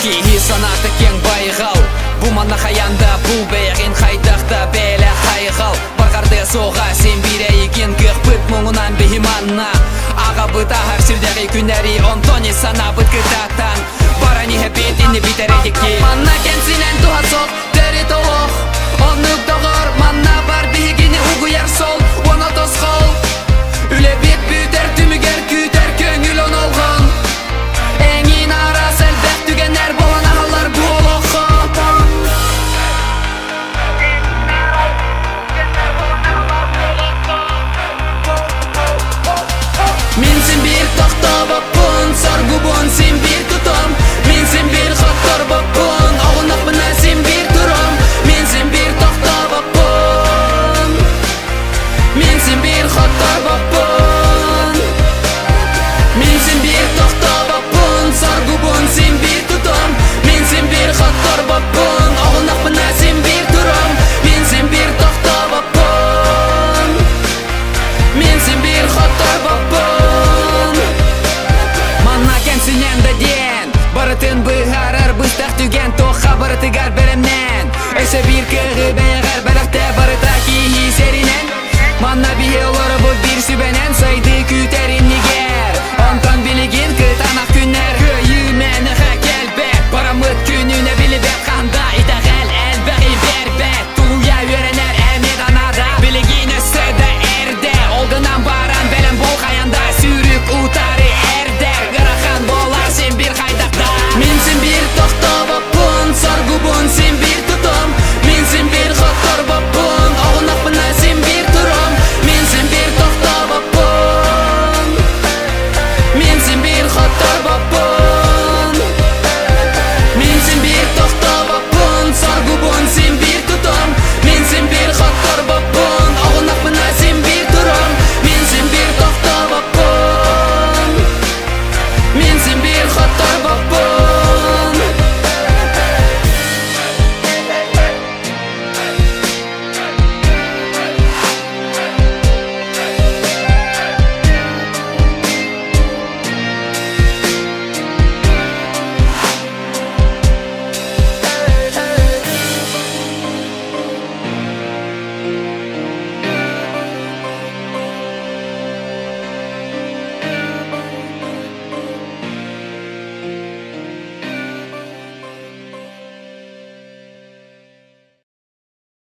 Киһи санаата киэҥ байҕал Бу манна хайаан да бул бэйэҕин хайдах да бэйэлээх хайҕал Барҕардыа суоҕа син биир эйигин кыахпыт муҥунан биһи манна Аҕабыт аһар сирдэҕи күннэри онтон ис санаабыт кытаатан Баран иһэбит ини бүтэр этики Манна кэнсинэн туһа суох төрүт олох Оннук доҕор манна бар биһигини угуйар сол уонна тосхол Үлэбит бүтэр түмүгэр күүтэр көҥүл онолҕон Эҥин араас элбэх түгэннэр буолан аһаллар бу олоххо Мин син биир тохтобоппун, соргубун син биир тутум Мин син биир хотторбоппун, оҕунахпына син биир турум Мин син биир тохтобоппун Мин син биир хотторбоппун Мин син биир тохтобоппун, соргубун син биир тутум Мин син биир хотторбоппун, оҕунахпына син биир турум Мин син биир тохтобоппун Мин син биир хотторбоппун Манна кэмсинэн да диэн Барытын быһаарар быстах түгэн Туохха барытыгар бэлэмнэн Өссө биир кыаҕы бэйэҕэр бэлэхтээ барыта киһи сэринэн Манна биһи олоробут биир сүбэнэн.